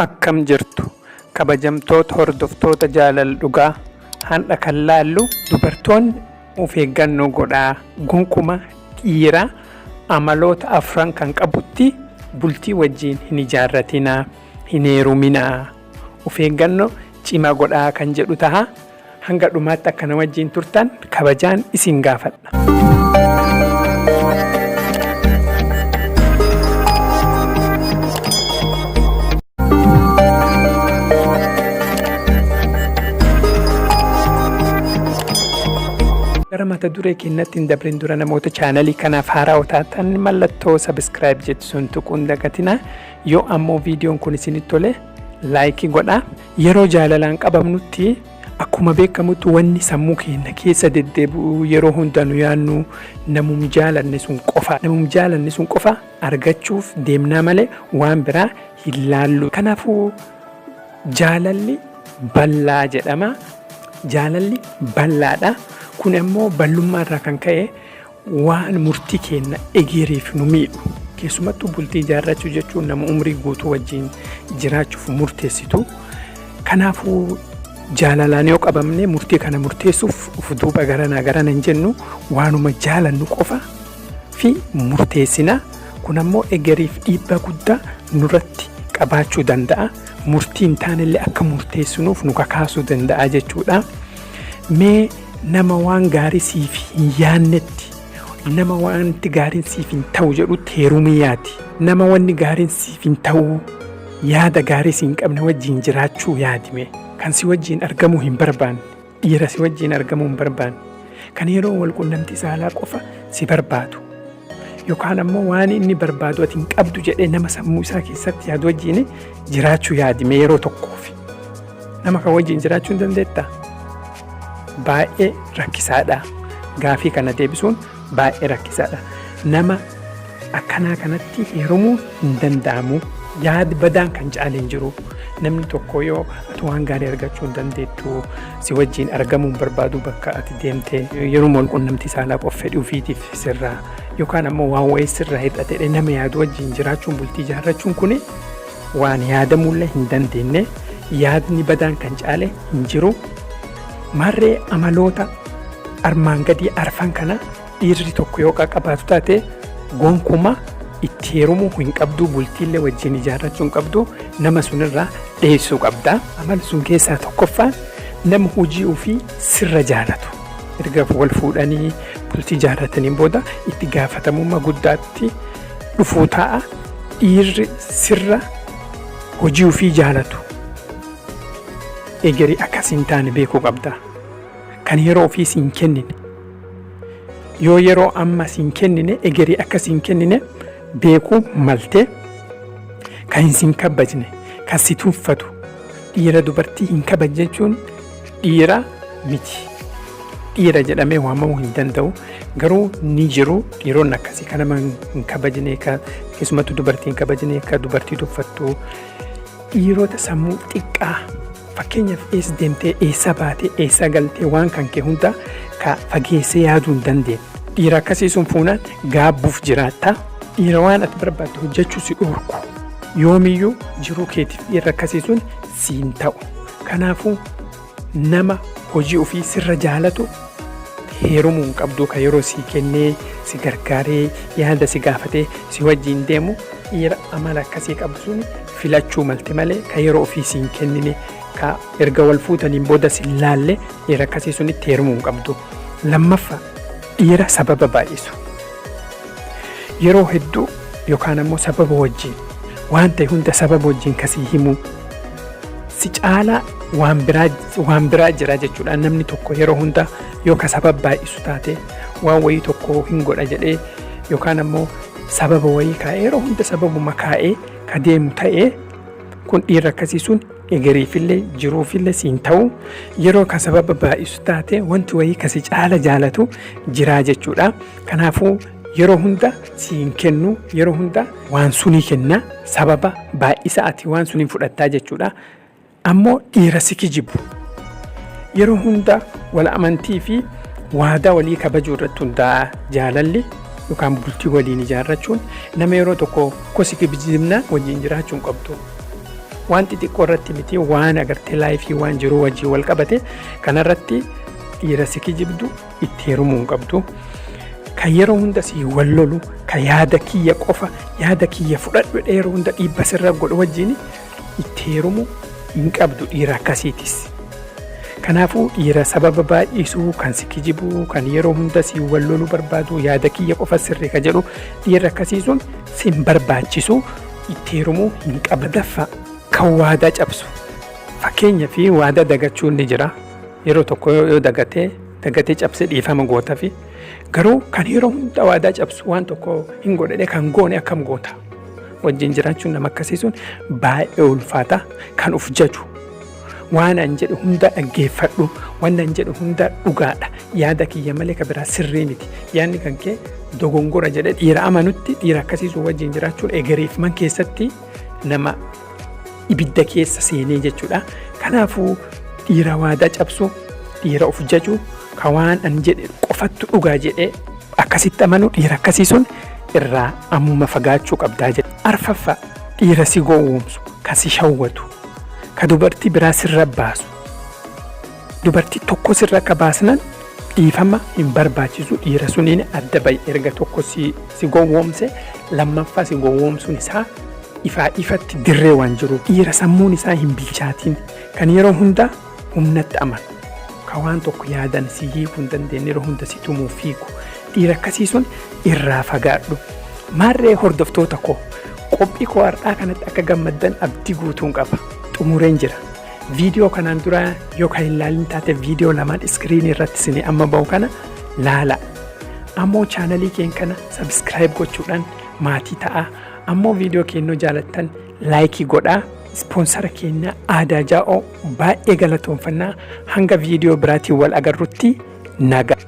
Akkam jirtu kabajamtoota hordoftoota jaalala dhugaa handha kan laallu dubartoonni of eeggannoo godhaa gonkuma dhiira amaloota afran kan qabutti bultii wajjiin hin ijaarratinaa hin heeruminaa of eeggannoo cimaa godhaa kan jedhu taha hanga dhumaatti akka na wajjiin turtan kabajaan isin gaafadha. Gara mata duree keenyatti hin dabrin dura namoota chaanalii kanaaf haaraa taatan mallattoo subscribe jettu sun tuquun dagatina. Yoo ammoo viidiyoon kun isinitti tole like godhaa. Yeroo jaalalaan qabamnutti akkuma beekamutti wanni sammuu keenya keessa deddeebi'u yeroo hunda nu yaannu namum jaalanne sun qofa. Namum jaalanne sun qofa argachuuf deemnaa malee waan biraa hin laallu. Kanaafuu jaalalli bal'aa jedhama. Jaalalli bal'aadha. Kun ammoo bal'ummaa irraa kan ka'e waan murtii keenya egereef nu miidhu. Keessumattuu bultii ijaarrachuu jechuun nama umrii guutuu wajjin jiraachuuf murteessitu. Kanaafuu jaalalaan yoo qabamne murtii kana murteessuuf of duuba garanaa garana hin jennu waanuma jaalannu qofa fi murteessina. Kun ammoo egeriif dhiibbaa guddaa nurratti qabaachuu danda'a. Murtii hin taanellee akka murteessinuuf nu kakaasuu danda'a jechuudha. Mee nama waan gaarii siif hin yaannetti nama wanti gaariin siif hin ta'u jedhutti heerumii yaadi. Nama wanni gaariin siif hin ta'u yaada gaarii si hin qabne wajjin jiraachuu yaadime. Kan si wajjin argamuu hin barbaanne, dhiira si wajjin argamuu hin barbaanne, kan yeroo wal qunnamtii saalaa qofa si barbaadu. Yookaan ammoo waan inni barbaadu ati hin qabdu jedhee nama sammuu isaa keessatti yaadu wajjin jiraachuu yaadime yeroo tokkoof. Nama kan wajjin jiraachuu hin dandeettaa? Baay'ee rakkisaadha. Gaafii kana deebisuun baay'ee rakkisaadha. Nama akkanaa kanatti heerumuu hin danda'amu. Yaadi badaan kan caale hin jiru. Namni tokko yoo ati waan gaarii argachuu hin dandeettu si wajjin argamuu hin barbaadu bakka ati deemte yeroo wal qunnamtii saalaa qofa fedhii ofiitiif sirraa yookaan ammoo waan wayii sirraa hir'ate nama yaadu wajjin jiraachuun bultii ijaarrachuun kuni waan yaadamuullee hin dandeenye yaadni badaan kan caale hin jiru. Maarree amaloota armaan gadii arfan kana dhiirri tokko yoo qabaatu taate gonkuma itti heerumuu hin qabdu bultiillee wajjin ijaarrachuu hin qabdu nama sunirraa dheessuu qabda. Amala sun keessaa tokkoffaan nama hojii ofii sirra jaalatu. Erga wal fuudhanii bultii ijaarrataniin booda itti gaafatamummaa guddaatti dhufuu ta'a. Dhiirri sirra hojii ofii jaalatu. Egerii akkas hin taane beekuu qabda. Kan yeroo ofii siin kennine. Yoo yeroo amma siin kennine egerii akka siin kennine beekuu malte kan hin siin kabajne kan si tuffatu dhiira dubartii hin kabajne jechuun dhiira miti. Dhiira jedhamee waamamuu hin danda'u. Garuu ni jiru dhiironni akkasii kan nama hin kabajne keessumattuu dubartii hin kabajne kan dubartii tuffattu dhiirota sammuu xiqqaa fakkeenyaaf eessa deemtee eessa baatee eessa galtee waan kan kee hunda ka fageessee yaaduu hin dandeenye. Dhiira akkasii sun fuunaan gaabbuuf jiraatta. Dhiira waan ati barbaaddu hojjechuu si dhorku. Yoomiyyuu jiruu keetiif dhiirri akkasii sun siin ta'u. Kanaafuu nama hojii ofii sirra jaalatu heerumuu hin qabdu kan yeroo sii kennee si gargaaree yaada si gaafatee si wajjin deemu dhiira amala akkasii qabu sun filachuu malte malee kan yeroo ofii siin kennine ka erga wal fuutaniin booda si laalle dhiira akkasii sunitti heerumuu hin qabdu. Lammaffaa dhiira sababa baay'isu. Yeroo hedduu yookaan ammoo sababa wajjin waan ta'e hunda sababa wajjin kasii himuu si caalaa waan biraa jira jechuudha. Namni tokko yeroo hunda yoo ka sababa baay'isu taate waan wayii tokko hin godha jedhee yookaan ammoo sababa wayii kaa'ee yeroo hunda sababuma kaa'ee ka deemu ta'ee kun dhiirri akkasii sun egeriifillee jiruufillee siin ta'u yeroo ka sababa baay'isu taate wanti wayii ka si caala jaalatu jiraa jechuudha. Kanaafuu yeroo hunda siin kennu yeroo hunda waan sunii kenna sababa baay'isa ati waan suniin fudhattaa jechuudha. Ammoo dhiira si kijibu yeroo hunda wal amantii fi waadaa walii kabajuu irratti hundaa'a jaalalli yookaan bultii waliin ijaarrachuun nama yeroo tokko kosi kijibna wajjin jiraachuu hin qabdu. Waan xixiqqoo irratti miti, waan agartee life waan jiru wajjin wal qabate kanarratti dhiira si kijibdu itti heerumuu hin qabdu. Kan yeroo hunda si wal lolu, kan yaada kiyya qofa, yaada kiyya fudhadhu yeroo hunda dhiibba sirra godhu wajjin itti heerumuu hin qabdu dhiira akkasiitis. Kanaafuu dhiira sababa baay'isuu, kan si kijibuu, kan yeroo hunda si wal loluu barbaadu, yaada kiyya qofa sirrii ka jedhu, dhiirri akkasii sun sin barbaachisu, itti heerumuu hin qabdu. Sadaffaa, kan waadaa cabsu. Fakkeenya fi waadaa dagachuun ni jira. Yeroo tokko yoo dagatee dagatee cabsee dhiifama goota fi garuu kan yeroo hunda waadaa cabsu, waan tokko hin godhedhe kan goone akkam goota? Wajjin jiraachuun nama akkasii sun baay'ee ulfaata. Kan uf jaju, waan an jedhu hunda dhaggeeffadhu, waan an jedhu hunda dhugaadha, yaada kiyya malee ka biraa sirrii miti, yaadni kan kee dogongora jedhe dhiira amanutti, dhiira akkasii sun wajjin jiraachuun egereef man keessatti nama ibidda keessa seenee jechuudha. Kanaafuu dhiira waadaa cabsu, dhiira uf jaju, ka waan an jedhe qofattu dhugaa jedhee akkasitti amanu, dhiira akkasii sun irraa ammuma fagaachuu qabdaa jedha. Arfaffaa, dhiira si gowwoomsu, ka si shawwatu, ka dubartii biraa sirra baasu. Dubartii tokko sirra akka baasnan dhiifama hin barbaachisu, dhiira suniin adda bahi. Erga tokko si gowwoomse, lammaffaa si gowwoomsuun isaa ifaa ifatti dirree waan jiru. Dhiira sammuun isaa hin bilchaatiin, kan yeroo hunda humnatti amanu, ka waan tokko yaadan si hiikuu hin dandeenye, yeroo hunda si tumuu fiigu, dhiira akkasii sun irraa fagaadhu. Maarree hordoftoota koo, qophii koo har'aa kanatti akka gammaddan abdii guutuun qaba. Xumureen jira. Viidiyoo kanaan dura yoo kan hin laalin taate, viidiyoo lamaan iskiriinii irratti isinii amma ba'u kana laala. Ammoo chaanalii keenya kana subscribe gochuudhaan maatii ta'a. Ammoo viidiyoo keenya jaalattan like godhaa. Sponsor keenya Aadaa Jaa'oo baay'ee galatoonfannaa. Hanga viidiyoo biraatiin wal agarrutti nagaa.